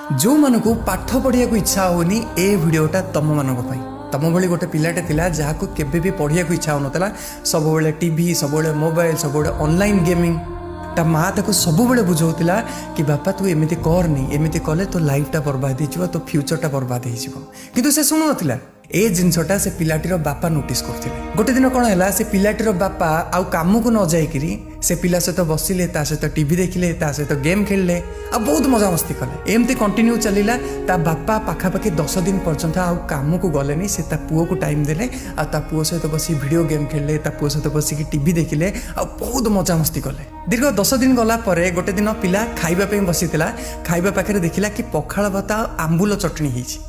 ଯେଉଁମାନଙ୍କୁ ପାଠ ପଢ଼ିବାକୁ ଇଚ୍ଛା ହେଉନି, ଏ ଭିଡ଼ିଓଟା ତମମାନଙ୍କ ପାଇଁ। ତମ ଭଳି ଗୋଟେ ପିଲାଟେ ଥିଲା, ଯାହାକୁ କେବେ ବି ପଢ଼ିବାକୁ ଇଚ୍ଛା ହେଉନଥିଲା। ସବୁବେଳେ ଟିଭି, ସବୁବେଳେ ମୋବାଇଲ, ସବୁବେଳେ ଅନଲାଇନ୍ ଗେମିଂ। ତା ମା ତାକୁ ସବୁବେଳେ ବୁଝାଉଥିଲା କି ବାପା, ତୁ ଏମିତି କରନି, ଏମିତି କଲେ ତୋ ଲାଇଫଟା ବର୍ବାଦ ହେଇଯିବ, ତୋ ଫ୍ୟୁଚରଟା ବର୍ବାଦ ହେଇଯିବ। କିନ୍ତୁ ସେ ଶୁଣୁନଥିଲା। ଏ ଜିନିଷଟା ସେ ପିଲାଟିର ବାପା ନୋଟିସ୍ କରୁଥିଲେ। ଗୋଟେ ଦିନ କ'ଣ ହେଲା, ସେ ପିଲାଟିର ବାପା ଆଉ କାମକୁ ନ ଯାଇକିରି ସେ ପିଲା ସହିତ ବସିଲେ, ତା ସହିତ ଟିଭି ଦେଖିଲେ, ତା ସହିତ ଗେମ୍ ଖେଳିଲେ ଆଉ ବହୁତ ମଜାମସ୍ତି କଲେ। ଏମିତି କଣ୍ଟିନ୍ୟୁ ଚାଲିଲା। ତା ବାପା ପାଖାପାଖି 10 ଦିନ ପର୍ଯ୍ୟନ୍ତ ଆଉ କାମକୁ ଗଲେନି। ସେ ତା ପୁଅକୁ ଟାଇମ୍ ଦେଲେ ଆଉ ତା ପୁଅ ସହିତ ବସି ଭିଡ଼ିଓ ଗେମ୍ ଖେଳିଲେ, ତା ପୁଅ ସହିତ ବସିକି ଟିଭି ଦେଖିଲେ ଆଉ ବହୁତ ମଜାମସ୍ତି କଲେ। ଦୀର୍ଘ 10 ଦିନ ଗଲା ପରେ ଗୋଟେ ଦିନ ପିଲା ଖାଇବା ପାଇଁ ବସିଥିଲା। ଖାଇବା ପାଖରେ ଦେଖିଲା କି ପଖାଳ ଭାତ ଆଉ ଆମ୍ବୁଲ ଚଟଣି ହେଇଛି।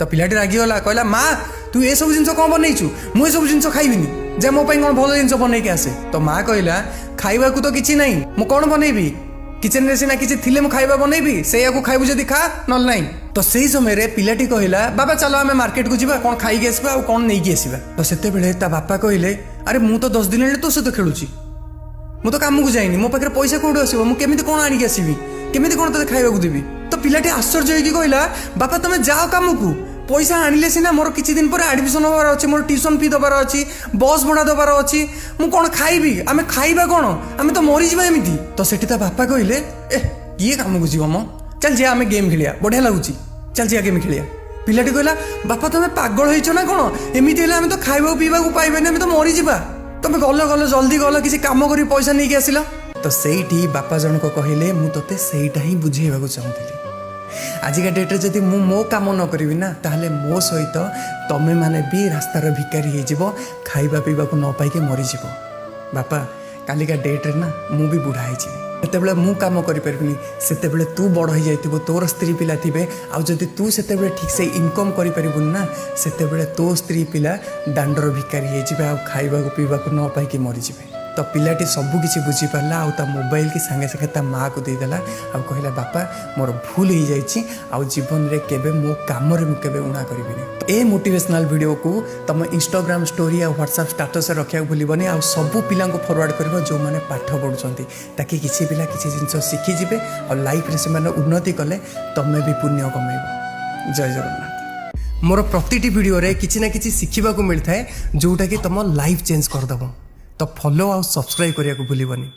ତ ପିଲାଟି ରାଗିଗଲା, କହିଲା, ମା, ତୁ ଏସବୁ ଜିନିଷ କ'ଣ ବନେଇଛୁ? ମୁଁ ଏସବୁ ଜିନିଷ ଖାଇବିନି। ଯେ ମୋ ପାଇଁ କ'ଣ ଭଲ ଜିନିଷ ବନେଇକି ଆସେ। ତ ମା କହିଲା, ଖାଇବାକୁ ତ କିଛି ନାହିଁ, ମୁଁ କ'ଣ ବନେଇବି? କିଚେନରେ ସିନା କିଛି ଥିଲେ ମୁଁ ଖାଇବା ବନେଇବି। ସେଇଆକୁ ଖାଇବୁ ଯଦି ଖା, ନହେଲେ ନାହିଁ। ତ ସେଇ ସମୟରେ ପିଲାଟି କହିଲା, ବାବା, ଚାଲ ଆମେ ମାର୍କେଟକୁ ଯିବା, କ'ଣ ଖାଇକି ଆସିବା ଆଉ କ'ଣ ନେଇକି ଆସିବା। ତ ସେତେବେଳେ ତା ବାପା କହିଲେ, ଆରେ, ମୁଁ ତ 10 ଦିନ ହେଲେ ତୋ ସହିତ ଖେଳୁଛି, ମୁଁ ତ କାମକୁ ଯାଇନି, ମୋ ପାଖରେ ପଇସା କୋଉଠୁ ଆସିବ? ମୁଁ କେମିତି କ'ଣ ଆଣିକି ଆସିବି? କେମିତି କ'ଣ ତୋତେ ଖାଇବାକୁ ଦେବି? ତ ପିଲାଟି ଆଶ୍ଚର୍ଯ୍ୟ ହେଇକି କହିଲା, ବାପା, ତମେ ଯାଅ କାମକୁ, ପଇସା ଆଣିଲେ ସିନା। ମୋର କିଛି ଦିନ ପରେ ଆଡମିସନ ହେବାର ଅଛି, ମୋର ଟ୍ୟୁସନ ଫି ଦେବାର ଅଛି, ବସ୍ ଭଡ଼ା ଦେବାର ଅଛି। ମୁଁ କ'ଣ ଖାଇବି? ଆମେ ଖାଇବା କ'ଣ? ଆମେ ତ ମରିଯିବା ଏମିତି। ତ ସେଠି ତା ବାପା କହିଲେ, ଏ, କିଏ କାମକୁ ଯିବ ମ? ଚାଲ ଯିବା, ଆମେ ଗେମ୍ ଖେଳିବା, ବଢ଼ିଆ ଲାଗୁଛି, ଚାଲ ଯିବା ଗେମ୍ ଖେଳିବା। ପିଲାଟି କହିଲା, ବାପା, ତମେ ପାଗଳ ହେଇଛ ନା କ'ଣ? ଏମିତି ହେଲେ ଆମେ ତ ଖାଇବାକୁ ପିଇବାକୁ ପାଇବାନି, ଆମେ ତ ମରିଯିବା। ତମେ ଗଲ ଗଲ, ଜଲ୍ଦି ଗଲ, କିଛି କାମ କରି ପଇସା ନେଇକି ଆସିଲ। ତ ସେଇଠି ବାପା ଜଣକ କହିଲେ, ମୁଁ ତୋତେ ସେଇଟା ହିଁ ବୁଝେଇବାକୁ ଚାହୁଁଥିଲି। ଆଜିକା ଡେଟ୍ରେ ଯଦି ମୁଁ ମୋ କାମ ନ କରିବି ନା, ତାହେଲେ ମୋ ସହିତ ତମେମାନେ ବି ରାସ୍ତାର ଭିକାରୀ ହେଇଯିବ, ଖାଇବା ପିଇବାକୁ ନ ପାଇକି ମରିଯିବ। ବାପା, କାଲିକା ଡେଟ୍ରେ ନା ମୁଁ ବି ବୁଢ଼ା ହେଇଯିବି। ସେତେବେଳେ ମୁଁ କାମ କରିପାରିବିନି। ସେତେବେଳେ ତୁ ବଡ଼ ହେଇଯାଇଥିବୁ, ତୋର ସ୍ତ୍ରୀ ପିଲା ଥିବେ। ଆଉ ଯଦି ତୁ ସେତେବେଳେ ଠିକ୍ସେ ଇନକମ୍ କରିପାରିବୁନି ନା, ସେତେବେଳେ ତୋ ସ୍ତ୍ରୀ ପିଲା ଦାଣ୍ଡର ଭିକାରୀ ହେଇଯିବେ ଆଉ ଖାଇବାକୁ ପିଇବାକୁ ନ ପାଇକି ମରିଯିବେ। ତ ପିଲାଟି ସବୁ କିଛି ବୁଝିପାରିଲା ଆଉ ତା ମୋବାଇଲକି ସାଙ୍ଗେ ସାଙ୍ଗେ ତା ମାଆକୁ ଦେଇଦେଲା ଆଉ କହିଲା, ବାପା, ମୋର ଭୁଲ ହେଇଯାଇଛି ଆଉ ଜୀବନରେ କେବେ ମୋ କାମରେ ମୁଁ କେବେ ଉଣା କରିବିନି। ଏ ମୋଟିଭେସନାଲ ଭିଡ଼ିଓକୁ ତମ ଇନଷ୍ଟାଗ୍ରାମ ଷ୍ଟୋରି ଆଉ ହ୍ୱାଟ୍ସଆପ୍ ଷ୍ଟାଟସରେ ରଖିବାକୁ ଭୁଲିବନି ଆଉ ସବୁ ପିଲାଙ୍କୁ ଫରୱାର୍ଡ଼ କରିବ ଯେଉଁମାନେ ପାଠ ପଢ଼ୁଛନ୍ତି, ତାକି କିଛି ପିଲା କିଛି ଜିନିଷ ଶିଖିଯିବେ ଆଉ ଲାଇଫରେ ସେମାନେ ଉନ୍ନତି କଲେ ତମେ ବି ପୁଣ୍ୟ କମେଇବ। ଜୟ ଜଗନ୍ନାଥ। ମୋର ପ୍ରତିଟି ଭିଡ଼ିଓରେ କିଛି ନା କିଛି ଶିଖିବାକୁ ମିଳିଥାଏ, ଯେଉଁଟାକି ତମ ଲାଇଫ୍ ଚେଞ୍ଜ କରିଦେବ। ତ ଫଲୋ ଆଉ ସବସ୍କ୍ରାଇବ୍ କରିବାକୁ ଭୁଲିବନି।